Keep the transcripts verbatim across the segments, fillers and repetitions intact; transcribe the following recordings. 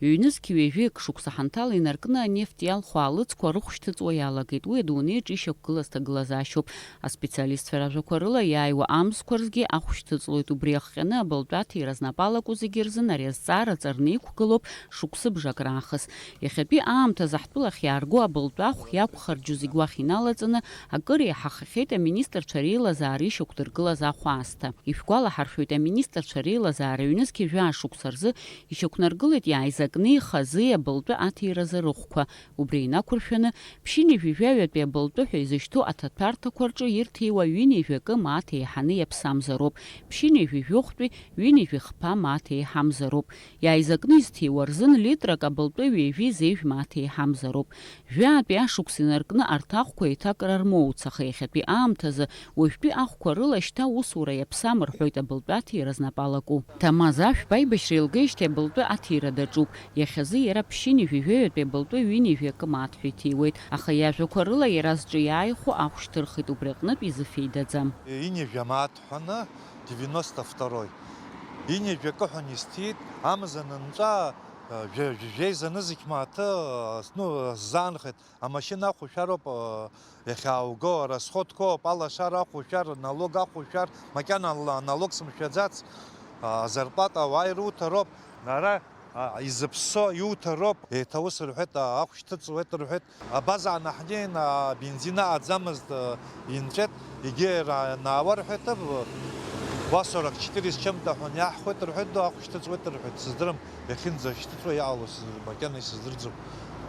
Ҩнызқь ҩажәи акы шықәса ҳанҭала инаркны анефт иалху аалыҵқәа рыхәшьҭыҵуа иалагеит. Уи адунеиаҿ ишьақәгылаз ҭагылазаашьоуп. Аспециалистцәа ражәақәа рыла, иааиуа амзқәа рзгьы ахәшьҭыҵлоит. Убри иахҟьаны абылтәы аҭира знапалаку зегьы рзын ари азҵаара ҵарны иқәгылоуп шықәсыбжак раахыс. Иахьатәи аамҭазы ҳтәылахь иаарго абылтәы ахә иақәхарџьу зегь уахь иналаҵаны акыр еиҳахахьеит аминистрцәа реилазаара ишьақәдыргылаз ахә аасҭа. Ишәгәалаҳаршәоит, аминистрцәа реилазаара ҩнызқь жәаа шықәса рзы ишьақәнаргылеит иааизакны ихазы абылтәы аҭиразы рыхәқәа. Убри инақәыршәаны, ԥшьынҩажәи жәаҩатәи абылтәы ҳәа изышьҭоу аҭаҭәарҭақәа рҿы ирҭиуа ҩынҩажәи акы мааҭ еиҳаны иаԥсамзароуп, ԥшьынҩажәи жәохәтәи ҩынҩажәи хԥа мааҭ еиҳамзароуп. Иааизакны изҭиуа рзын литрак абылтәы ҩажәи зеижә мааҭ еиҳамзароуп. Жәаатәи ашықәс инаркны арҭ ахәқәа еиҭакра рмоуц, аха иахьатәи аамҭазы уажәтәи ахәқәа рыла шьҭа усура иаԥсам, рҳәоит абылтәы аҭира знапалаку. Ҭамаз Ашәба аибашьра еилгеижьҭеи абылтәы аҭира даҿуп. Иахьазы иара ԥшьынҩажәи жәаҩатәи абылтәы ҩынҩажәи акы мааҭ ҳәа иҭиуеит, аха иажәақәа рыла иара зҿы иааихәо ахә шьҭырхит, убри аҟнытә изы феидаӡам. Ҩынҩажәа мааҭ ҳәаны, девяносто второй. Ҩынҩажәа акы ҳәа изҭиит, амза анынҵәа, жәа-, жәа-, жәеиза нызқь мааҭы, ну, сзаанхеит. Амашьына ахәшәароуп, э, иахьаауго, расходқәоуп, алашара ахәшәар, налог ахәшәар, макьана ала-, налог сымшәаӡац, а, зарплата ауаа ируҭароуп, ара, а, изыԥссо иуҭароуп, еиҭа ус рҳәеит, а, ахә шьҭыҵуеит рҳәеит, абаза аанаҳнеин, а, бензин ааӡамызт, а, инҵәеит, егьи ра-, наауа рҳәеит, а, уа сорок четыре с чем-то ҳәа иаҳхәеит рҳәеит, ду ахә шьҭыҵуеит рҳәеит, сыздырам, иахьынӡа шьҭыҵуа иҟалоз макьана исыздырӡом.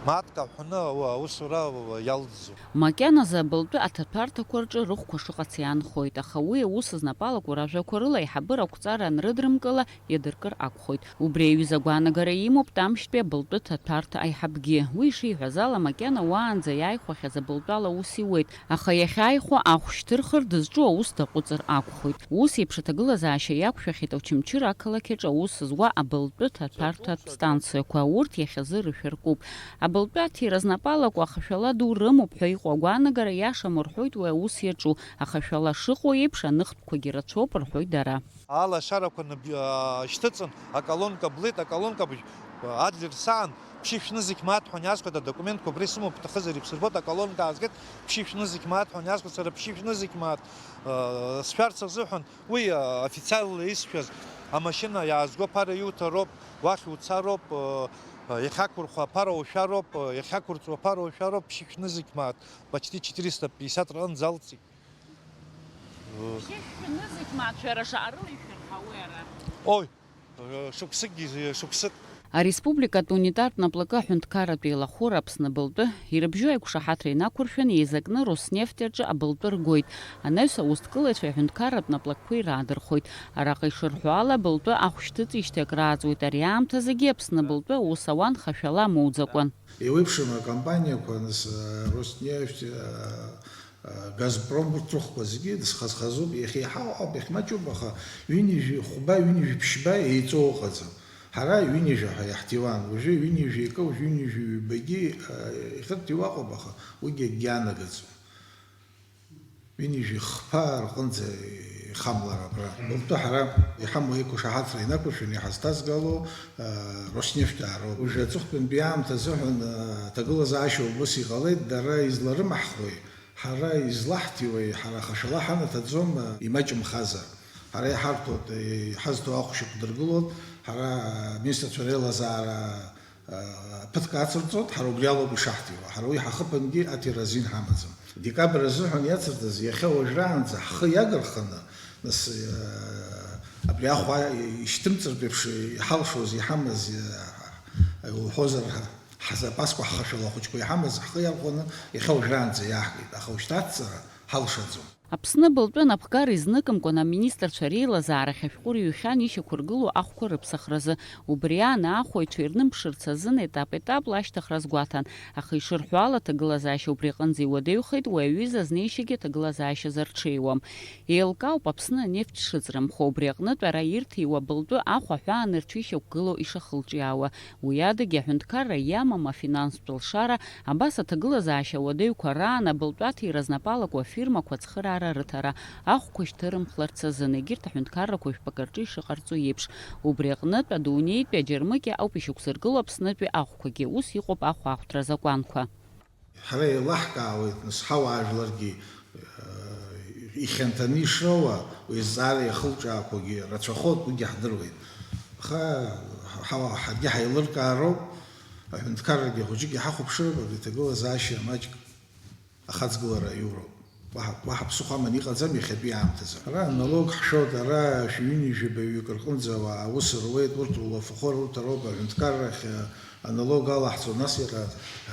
Мааҭк аҳәны аусура иалҵӡом. Макьаназы абылтәы аҭаҭәарҭақәа рҿы рыхәқәа шыҟац иаанхоит, аха уи аус знапалаку ражәақәа рыла аиҳабыра ақәҵара анрыдрымкыла иадыркыр акәхоит. Убри аҩыза агәаанагара имоуп Тамшьтәи абылтәы ҭаҭәарҭа аиҳабгьы. Уи ишиҳәаз ала, макьана уаанӡа иааихәахьаз абылтәала аус иуеит, аха иахьааихәо ахә шьҭырхыр дызҿу аус даҟәыҵыр акәхоит. Ус еиԥш аҭагылазаашьа иақәшәахьеит Очамчыра ақалақь аҿы аус зуа абылтәы ҭаҭәарҭатә станциақәа, урҭ иахьазы рышәыркуп. Абылтәы аҭира знапалаку ахашәала ду рымоуп ҳәа иҟоу агәаанагара иашам рҳәоит уи аус иаҿу, ахашәала шыҟоу еиԥш аныхтәқәагьы рацәоуп рҳәоит дара. Алашарақәа ныб-, а, шьҭыҵын, аколонка блит, аколонка бжь-, адлер саан, ԥшьышә нызқь мааҭ ҳәа иазгоит адокументқәа, убри сымоуп, бҭахызар ибсырбот, аколонка аазгеит, ԥшьышә нызқь мааҭ ҳәа иазгоит, сара ԥшьышә нызқь мааҭ, а, сшәарц азыҳәан, уи, а, официалла исшәаз, амашьына иаазго аԥара иуҭароуп, уахь уцароуп, а, а, иахьақәырхуа аԥара ушәароуп, а, иахьақәырҵуа аԥара ушәароуп, ԥшьышә нызқь мааҭ, почти четыреста пятьдесят рҟынӡа алҵит. Шәышәны зегь мааҭ, шәара шаҟа рыла ишәырҳауеи ара? Ой, шықәсыкгьы, шықәсык. Ареспубликатә унитартә наплакы аҳәынҭқарратә еилахәыра Аԥсны абылтәы ирыбжьоу аиқәшаҳаҭра инақәыршәаны еизакны Роснефть аҿы абылтәы ргоит. Анаҩс аусҭкылаҩцәа аҳәынҭқарратә наплакқәа ирадырхәоит. Араҟа ишырҳәо ала, абылтәы ахә шьҭыҵижьҭеи акрааҵуеит. Ари аамҭазыгьы Аԥсны абылтәы аус ауан хашәала амоуӡакәан. Еиуеиԥшым акомпаниақәа, нас, Роснефть, Газпром, урҭ рыхқәа зегьы дысхазхазуп, иахьа иҳау ауп, иахьмаҷуп, аха ҩынҩажәи хәба, ҩынҩажәи ԥшьба еиҵоу ыҟаӡам. Ҳара ҩынҩажәа ҳәа иаҳҭиуан, уажәы ҩынҩажәи акы, уажәы ҩынҩажәи ҩбагьы, а, ихырҭиуа ыҟоуп, аха уигьы акгьы анагаӡом. Ҩынҩажәи хԥа рҟынӡа ихамлар абра. Абылтәы ҳара иҳамоу еиқәшаҳаҭра инақәыршәаны иҳазҭазгало, а, Роснефть аароуп. Уажәы аҵыхәтәантәи аамҭа азыҳәан, а, аҭагылазаашьа убыс иҟалеит, дара изларымаҳхуеи? Ҳара излаҳҭиуеи, ҳара хашәала ҳанаҭаӡом, имаҷымхазар. Ҳара иҳарҭоит, иҳазҭо ахә шьақәдыргылоит, ҳара аминистрцәа реилазаара, ԥыҭк ацырҵоит, ҳара убри алоуп ишаҳҭиуа. Ҳара уи ҳахыԥангьы аҭира азин ҳамаӡам. Декабр азыҳәан иацырҵаз иахьа уажәраанӡа ҳхы иагарханы, нас, абри ахә ишьҭымҵыртә еиԥш иҳалшоз, иҳамаз, уҳәозар, ҳзапасқәа ҳхашәала ахәыҷқәа иҳамаз ҳхы иархәаны иахьа уажәраанӡа иааҳгеит, аха ушьҭа ацҵара ҳалшаӡом. Аԥсны абылтәы анапхгара изныкымкәан аминистрцәа реилазаарахь ашәҟәы рыҩхьан ишьақәыргылоу ахәқәа рыԥсахразы. Убри аан, аахәаҩцәа ирнымԥшырц азын етап-етапла ашьҭыхра азгәаҭан, аха ишырҳәо ала, аҭагылазаашьа убри аҟынӡа иуадаҩхеит, уи аҩыза азнеишьагьы аҭагылазаашьа зарҽеиуам. Еилкаауп Аԥсны анефть шыҵрымхо, убри аҟнытә ара ирҭиуа абылтәы ахә аҳәаанырцә ишьақәгылоу ишахылҿиаауа. Уи адагьы аҳәынҭқарра иамам афинанстә лшара, абас аҭагылазаашьа уадаҩқәа раан абылтәы аҭира знапалаку афирмақәа ацхыраара рыҭара, ахәқәа шьҭырымхларц азын, егьырҭ аҳәынҭқаррақәа жәпак рҿы ишыҟарҵо еиԥш. Убри аҟнытә, адунеитәи аџьармыкьа ауп ишьақәзыргыло Аԥснытәи ахәқәагьы, ус иҟоуп ахәаахәҭра азакәанқәа. Ҳара еилаҳкаауеит, нас, ҳауаажәларгьы, э, ихьанҭаны ишроуа, уи азҵаара иахылҿаақәогьы рацәахоит, уигьы ҳдыруеит. Аха ҳауаа ҳаргьы ҳаилыркаароуп, аҳәынҭқаррагьы ахәыҷыкгьы ҳахәаԥшыроуп, абри аҭагылазаашьа маҷк ахаҵгылара аиуроуп. Уаҳа, уаҳа ԥсыхәа аман иҟаӡам иахьатәи аамҭазы. Ара аналог ҳшәоит, ара шәи ҩынҩажәи баҩык рҟынӡа ауаа аус руеит, урҭ улафахәы руҭароуп, аҳәынҭқарра ахь аналог алаҳҵо, нас иара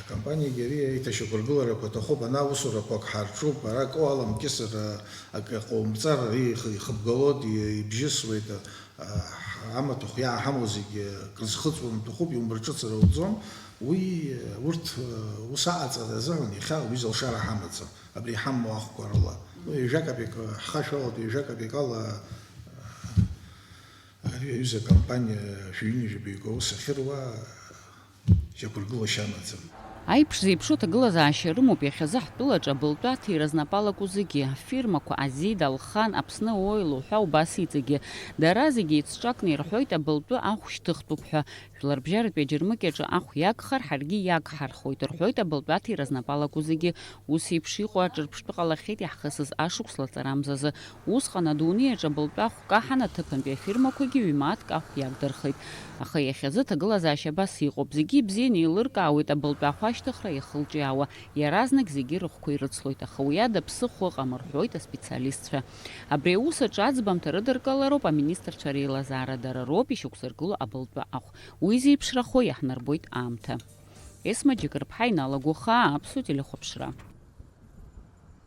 акомпаниагьы ари аиҭашьақәыргыларақәа аҭахуп, ана аусурақәак ҳарҿуп, ара акы аламкьысыр, акы ҟоумҵар, ихы, ихыбгалоит, и-, ибжьысуеит, а, амаҭәахә иааҳамоу зегьы крызхыҵуа мҭахуп, иумырҿыцыр ауӡом, уи, урҭ, ус аҟаҵара азыҳәан иахьа уи залшара ҳамаӡам, абри иҳамоу ахәқәа рыла. Уи ҩажәа капек, ҳхашәалатәи ҩажәа капекала, ари аҩыза акомпаниа шәи ҩынҩажәи баҩык аус ахьыруа, шьақәыргылашьа амаӡам. Аиԥш зеиԥшу аҭагылазаашьа рымоуп иахьазы ҳтәылаҿы абылтәы аҭира знапы алаку зегьы, афирмақәа Азида, Алхан, Аԥсны Ойл уҳәа убас иҵегьы. Дара зегьы еицҿакны ирҳәоит абылтәы ахә шьҭыхтәуп ҳәа. Жәларбжьаратәи аџьармыкьаҿы ахә иагхар, ҳаргьы иагҳархоит, рҳәоит абылтәы аҭира знапы алаку зегьы. Ус еиԥш иҟоу аҿырԥштәы ҟалахьеит иаҳхысыз ашықәс лаҵарамзазы. Усҟан адунеи аҿы абылтәы ахә каҳан аҭыԥантәи афирмақәагьы ҩ-мааҭк ахә иагдырхеит. Аха иахьазы аҭагылазаашьа абас иҟоуп, зегьы ибзианы еилыркаауеит абылтәы ахә ашьҭыхра иахылҿиаауа, иаразнак зегьы рыхәқәа ирыцлоит, аха уи ада ԥсыхәа ыҟам, рҳәоит аспециалистцәа. Абри аус аҿы аӡбамҭа рыдыркылароуп аминистрцәа реилазаара, дара роуп ишьақәзыргыло абылтәы ахә. Уи зеиԥшрахо иаҳнарбоит аамҭа. Есма Џьыкырԥҳа, Инал Агәахаа, Аԥсуа телехәаԥшра.